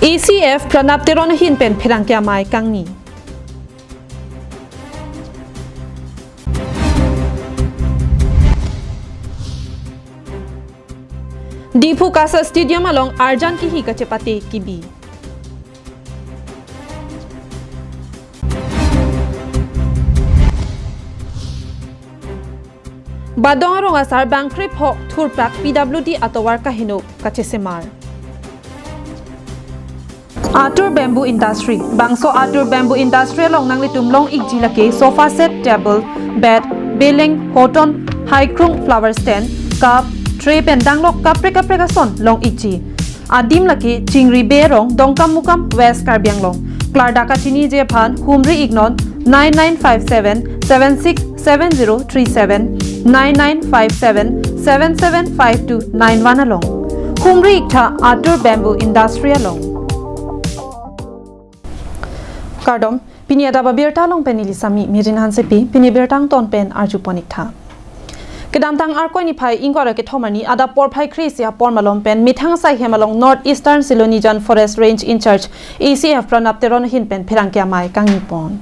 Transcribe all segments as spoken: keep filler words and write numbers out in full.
A C F Pranab Teron ahin pen pherangke amei kangni. Diphu KASA Stadium along arjan kihi kachepate kibi. Badong arong asar bangkrep hok thurprak P W D atovar kaheno kachesemar. Atur Bamboo Industry, bangso Atur Bamboo Industry along nanglitum long-ikji lake sofa set, table, bed, beleng, hoton, haikrung, flower stand, cup, tray pen danglok kaprek kaprek ason long-ikji. Adim lake Chingri Bey arong, Dongkamukam, West Karbi Anglong. Klardak kachiniji aphan humri-iknon nine nine five seven seven six seven zero three seven, nine nine five seven seven seven five two nine one along. Humri-iktha Atur Bamboo Industry along. Kardom, pini adap abirta along pen neli sami Mirin Hansepi, pini birta angton pen arjupon-iktha. Kedamtang Arkoi niphai ingkoi ra kethom arni adap porphai kre-isi apor malom pen methang asai hem along North Eastern Silonijan Forest Range in-charge A C F Pranab Teron ahin pen pherangke amei kangnipon.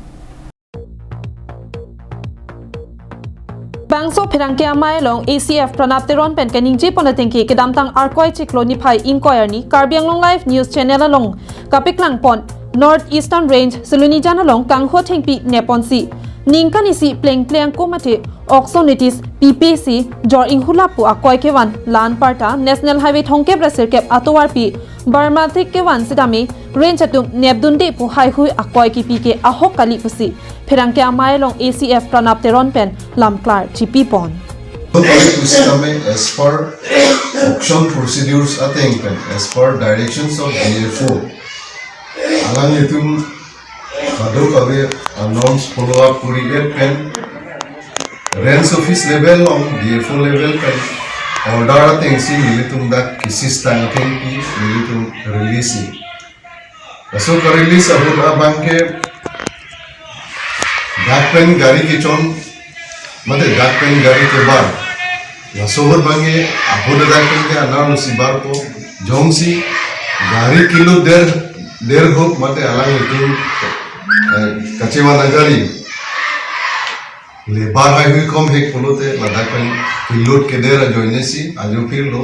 Bangso pherangke amei along A C F Pranab Teron pen kaningjepon atengke kedamtang Arkoi chiklo niphai ingkoi arni Karbi Anglong Live News Channel along kapeklangpon North Eastern Range Silonijan along kangho thengpi neponsi ningkan isi plengpleng ako mate okso notice pipesi jor inghulap pu akoi kevan la-an parta National Highway thomkep ra sirkep atovarpi Barmatik kevan sitame range atum nepdunde pu haihui akoi kipi ke ahok kali pusi pherangke amei along A C F Pranab Teron pen lamklar chipipon. Sitame as per auction procedures ateng pen, as per directions of D F O, alanglitum kadokave a-norms follow up kuri-et pen range office level along D F O level pen order atengsi nelitum dak kisistang atengpi nelitum release-i. Laso ka-release ahut abangke dak pen gari kechon mate dak pen gari kebar. Laso ahut abangke ahut dak pen ke anerlo si barpo, jongsi gari ke-load der, der ahut mate alanglitum, eh, kachevan agari le bar haihui kom hek pulote ladak pen ke-load keder ajoinesi ajo phirlo,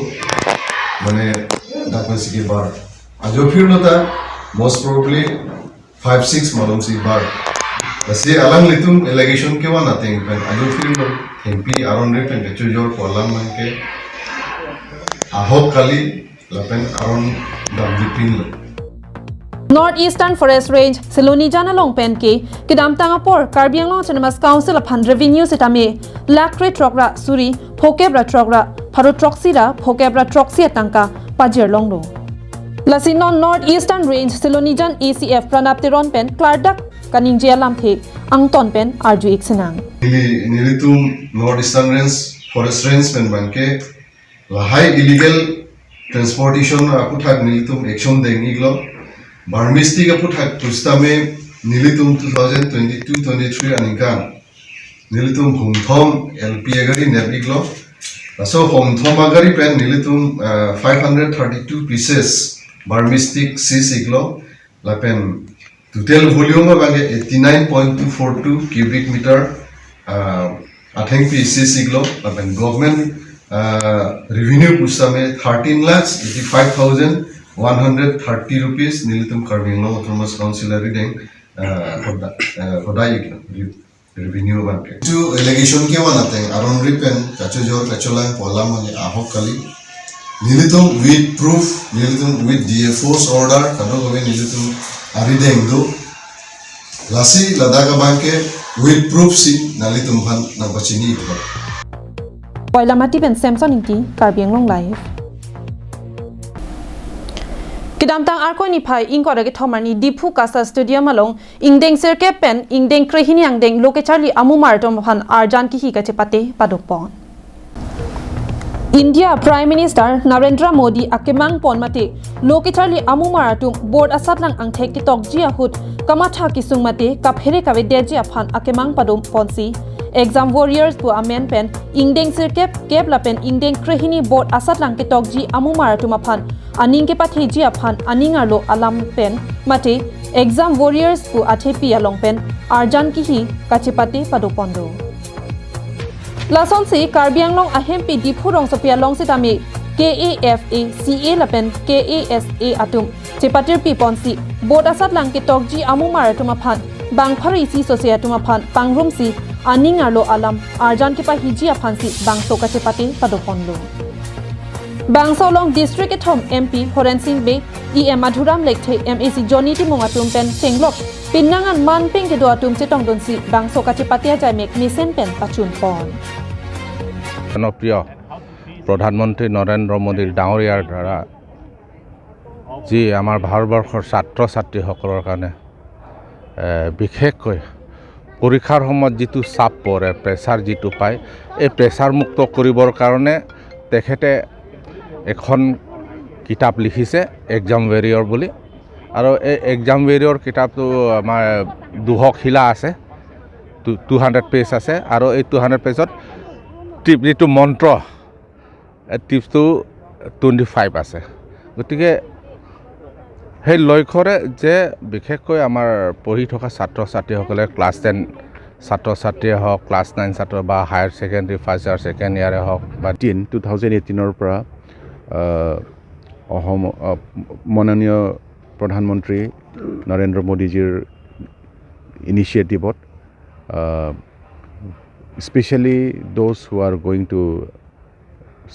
mane dak pensi kebar. Ajo phirlo ta most probably five six malomsi bar. Lasi alanglitum allegation kevan ateng pen ajo phirlo, thengpi aron ri pen kachojor pu alam abangke ahok kali lapen aron damjipinlo. North Eastern Forest Range Silonijan along pen ke kedamtang apor Karbi Anglong Autonomous Council aphan revenue sitame lakh krethrok ra suri phokep ra throk ra pharo throksi ra phokep ra throksi atangka pajirlonglo. Lasi non North Eastern Range Silonijan A C F Pranab Teron pen klardak kaningje alamthe angton pen arju-ik sinang. Neli, nelitum North Eastern Range, Forest Range pen abangke lahai illegal transportation aphuthak nelitum action deng-iklo. Barmistik aphuthak pusitame nelitum two thousand twenty-two twenty-three aningkan nelitum homthom L P agari nep-iklo. Laso homthom agari pen nelitum, uh, five hundred thirty-two pieces barmistik seize-iklo. Lapen total volume abangke eighty-nine point two four two cubic meter, uh, athengpi seize-iklo. Lapen government, uh, revenue pusitame thirteen lakhs eighty-five thousand one hundred thirty rupees nelitum Karbi Anglong Autonomous Council arideng, uh, hoda-, uh, hodai-iklo. Revenue abangke. Chu allegation kevan ateng aron ri pen kachojor kacholang pu alam abangke ahok kali. Nelitum with proof, nelitum with D F O's order, kadokave nelitum arideng do. Lasi ladak abangke with proof si nanglitum aphan nangpachini pu. Koilamati pen Samson Ingti, Karbi Anglong Live. Kedamtang Arkoi niphai ingkoi ra kethom arni Diphu KASA Stadium along ingdeng sirkep pen ingdeng krehini angdeng lo kecharli amumar atum aphan arjan kihi kachepate padokpon. India Prime Minister Narendra Modi akemang pon mate lo kecharli amumar atum board asatlang angthek ketokji ahut kamatha kesung mate kaphere kavedetji aphan akemang padom ponsi Exam warriors pu amen pen ingdeng sirkep kep lapen ingdeng krehini board asatlang ketokji amumar atum aphan aning kepatheji aphan aning arlo alam pen mate exam warriors pu athepi along pen arjan kihi kachepate padoponlo. Lasonsi Karbi Anglong ahempi Diphu rongsopi along sitame K A F A, C A lapen K A S A atum chepatirpi ponsi board asatlang ketokji amumar atum aphan bang pharo isi sose atum aphan pangrumsi aning arlo alam arjan kepahiji aphansi bangso kachepate padoponlo. Bangso along district kethom M P Horen Sing Bey, E M Madhuram Lekthe, M A C Johnny Timung atum pen chenglok penang an manpeng kedo atum chetongdunsi bangso kachepate ajaimek mesen pen pachunpon. জনপ্ৰিয় প্ৰধানমন্ত্ৰী নৰেন্দ্ৰ মোদী ডাঙৰীয়াৰ দ্বাৰা যি আমাৰ ভাৰতবৰ্ষৰ ছাত্ৰ ছাত্ৰীসকলৰ কাৰণে, এ, বিশেষকৈ পৰীক্ষাৰ সময়ত যিটো চাপ পৰে, প্ৰেছাৰ যিটো পায়, এই প্ৰেছাৰ মুক্ত কৰিবৰ কাৰণে তেখেতে এখন কিতাপ লিখিছে এক্সাম ৱেৰিয়ৰ বুলি। আৰু এই এক্সাম ৱেৰিয়ৰ কিতাপটো আমাৰ দুশ শিলা আছে, টু হাণ্ড্ৰেড পেজ আছে। আৰু এই টু হাণ্ড্ৰেড পেজত টিপ যিটো মন্ত্ৰ, টিপছটো টুৱেণ্টি ফাইভ আছে। গতিকে সেই লক্ষ্যৰে যে বিশেষকৈ আমাৰ পঢ়ি থকা ছাত্ৰ ছাত্ৰীসকলে ক্লাছ টেন ছাত্ৰ ছাত্ৰীয়ে হওক, ক্লাছ নাইন ছাত্ৰ বা higher secondary first year second ইয়াৰে হওক বা টিন টু থাউজেণ্ড এইটিনৰ পৰা আহ, অসম আহ, মাননীয় প্ৰধানমন্ত্ৰী নৰেন্দ্ৰ মোদীজীৰ ইনিচিয়েটিভত, specially those who are going to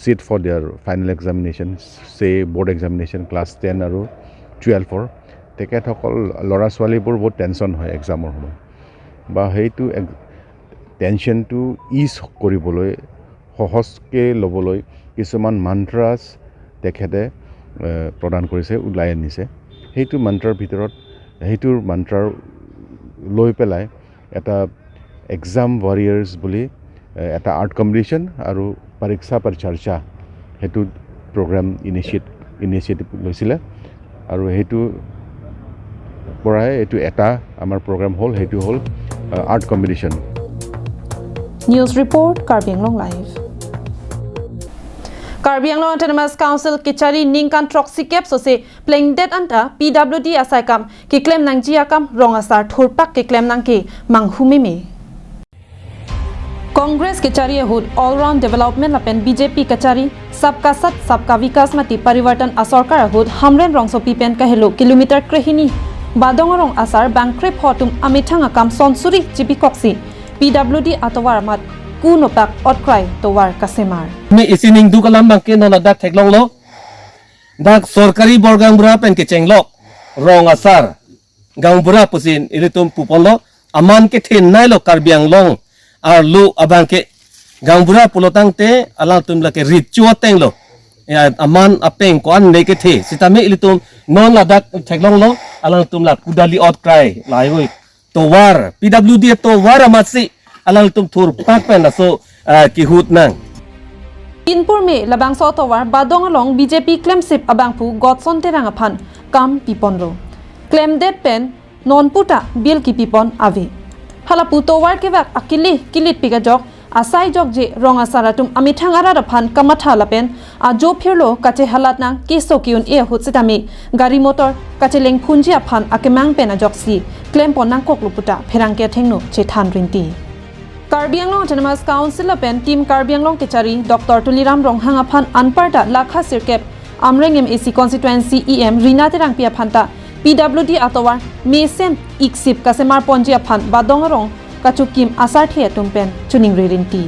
sit for their final examination, say board examination class ten আৰু টুৱেলভৰ, তেখেতসকল ল'ৰা ছোৱালীবোৰ বহুত টেনশ্যন হয় এক্সামৰ সময়ত। বা সেইটো টেনশ্যনটো ইজ কৰিবলৈ, সহজকৈ ল'বলৈ কিছুমান মন্ত্ৰাছ তেখেতে এ, প্ৰদান কৰিছে, ওলাই আনিছে। সেইটো মন্ত্ৰৰ ভিতৰত, সেইটোৰ মন্ত্ৰৰ লৈ পেলাই এটা এক্সাম ৱাৰিয়াৰ্ছ বুলি, এ, এটা আৰ্ট কম্পিটিশ্যন আৰু পৰীক্ষা পে চৰ্চা সেইটো প্ৰগ্ৰাম ইনিচিয়েট ইনিচিয়েটিভ লৈছিলে। আৰু সেইটো পৰাই এইটো এটা আমাৰ প্ৰগ্ৰাম হ'ল, সেইটো হ'ল art competition. News report, Karbi Anglong Live. Karbi Anglong Autonomous Council kechari ningkan throksi kep sose plengdet anta P W D asai kam keklem nangji akam rong asar thurpak keklem nangke manghu meme. Congress kechari ahut all round development lapen B J P kechari Sabka Saath Sabka Vikas mati Parivartan asorkar ahut Hamren rongsopi pen kahelo kilometer krehini Badong arong asar bangkrepho atum amethang akam sonsuri chibikoksi P W D atovar amat ku nopak otkrai tovar kasemar. Mi isi ningduk alam abangke non ladak theklonglo. Dak sorkari borgang bura pen kechenglok rong asar gaonbura pusi ilitum puponlo, aman kethenei lo Karbi Anglong arlo abangke gaonbura pulo tangte alangtum lake richo ateng lo. Ya, aman apeng ko-an le kethe. Sitame ilitum non ladak theklonglo, alangtum la kudali otkrai lahai hui. Tovar, P W D tovar amatsi alangtum thurpak pen laso, ah, kihut nang. Inpur me labangso tovar Badong along B J P klemsip abangphu Godson Terang aphan kam piponlo. Klemdet pen non puta bill kipipon ave. Halapu tovar kevak akili kilit pik ajok asai jokje rong asar atum amethang arat aphan kamatha lapen ajo phirlo kachehalat nang keso ke-un-e ahut sitame gari motor kachelengphunji aphan akemang pen ajoksi klempon nangkoklo puta pherangke athengno chethan rinti. Karbi Anglong Autonomous Council lapen Team Karbi Anglong kechari Doctor Tuliram Ronghang aphan anparta lakha sirkep Amreng M A C constituency E M Rina Terangpi aphanta P W D atovar mesen iksip kasemar ponji aphan Badong arong kachukim asarthe atum pen choningri rinti.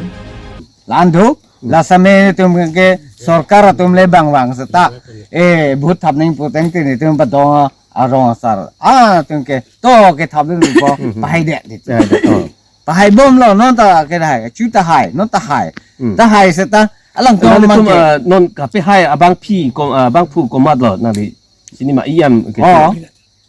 Landhu, lasame atum ke sorkar atum le bangvang seta. Eh, vote thap nangpo tangte netum Badong arong asar. Ah, atum ke to ke thap le po pahai de. Ya, ya, oh. Pahai bomlo, non ta ke hai, chu ta hai, non ta hai. Hmm. Ta hai seta, alangtum Alangtum, man ke. Ah, non kapehai abangpi ko, ah, abangphu komatlo nangli. Sini ma iyam ke. Oh.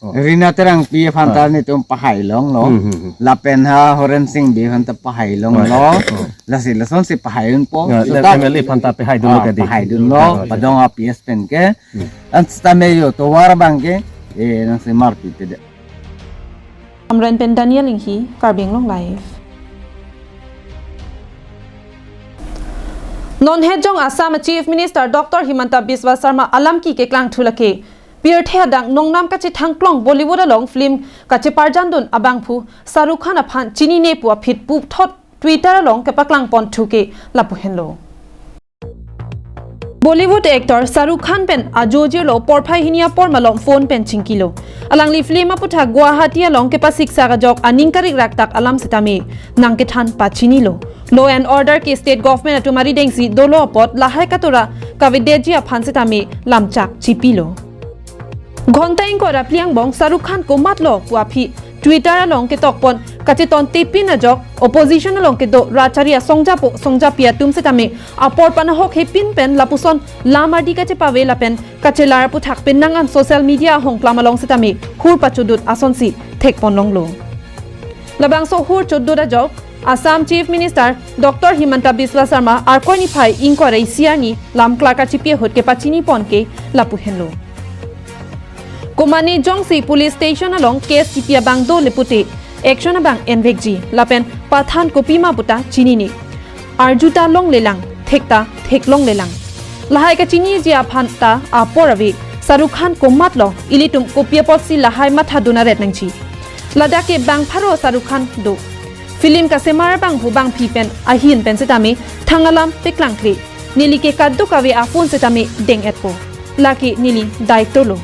Oh. Rina Terangpi aphanta Ah. netum pahai longlo. Hmm, hmm, hmm. Lapen ha Horen Sing Bey aphanta pahai longlo. Oh. Lasi lasonsi pahai unpo. Ya, Seta M L A aphanta pehai dunlo Ah, kadi. pahai dunlo. Oh, ya. Badong a P S pen ke. Hmm. An seta me yo tovar abangke. Eh, nangsemar pi pede. Amren pen Daniel Inghi, Karbi Anglong Live. Non het jong Assam Chief Minister Doctor Himanta Biswa Sarma alamki keklangthu lake pirthe adang nongnam kachethangklong Bollywood along film kacheparjandun abangphu Shahrukh Khan aphan chinine pu aphi puthot Twitter along kepaklangponthu ke lapu henlo. Bollywood actor Shahrukh Khan pen ajo jirlo porphai hini apor malom phone pen chingkilo. Alangli film aputhak Guwahati along kepasiksak ajok aning karikrak tak alam setame nangkethan pachinilo. Law and order ke state government atum aridengsi dolo apot lahai katura kavedetji aphan setame lamchak chipilo. Ghonta ingkoi ra phli angbong Shahrukh Khan komatlo pu aphi Twitter along ketokpon kacheton tepin ajok opposition along kedo rachari asongjapo songjapi atum setame apor panahok hepin pen lapuson lam ardi kachepave lapen kachelar aputhak penang an social media ahongklam along setame hur pachodut asonsi thekponlonglo. Labangso hur chodut ajok Assam Chief Minister Doctor Himanta Biswa Sarma Arkoi niphai ingkoi ra isi arni lam klar kachipi ahut kepachinipon ke lapu henlo. Komane jongsi police station along case chipi abang do le pute action abang envekji lapen pathan kopima puta chinine. Arjuta longlelang, thekta theklonglelang. Lahai kachiniji aphan ta apor ave, Shahrukh Khan komatlo, ilitum kopi apotsi lahai mathadun aret nangji. Ladak ke bang pharo Shahrukh Khan do. Film kasemar bangphu bangphi pen ahin pen setame thang alam peklangkle. Neli ke kadokave aphone setame deng-etpo. Lake neli daitolo.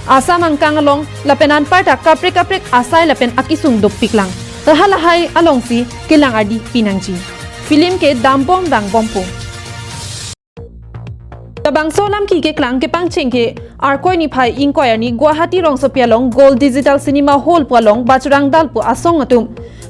Assam angkang along lapen anparta kaprek kaprek asai lapen akesung dopiklang. Lahai lahai alongsi kelang ardi pinangji. Film ke dambom dangbompo. Labangso alamki keklang kepangcheng ke Arkoi niphai ingkoi arni Guwahati rongsopi along Gold Digital Cinema Hall pu along Bajrang Dal pu asong atum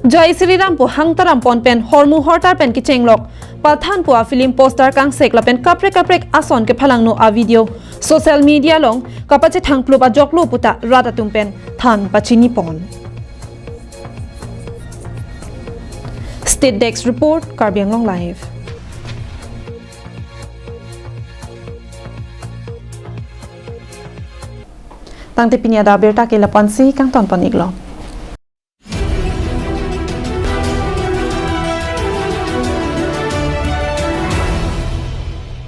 Jai Shri Ram pu hangtarampon pen hormu hortar pen kechenglok Pathan pu afilm poster kangsek lapen kaprek kaprek ason kephalangno avideo social media along kapachethangplup ajoklo puta rat atum pen than pachinipon. State Desk Report, Karbi Anglong Live. Tangte pini adak abirta ke lapu-ansi kangtonpon-iklo.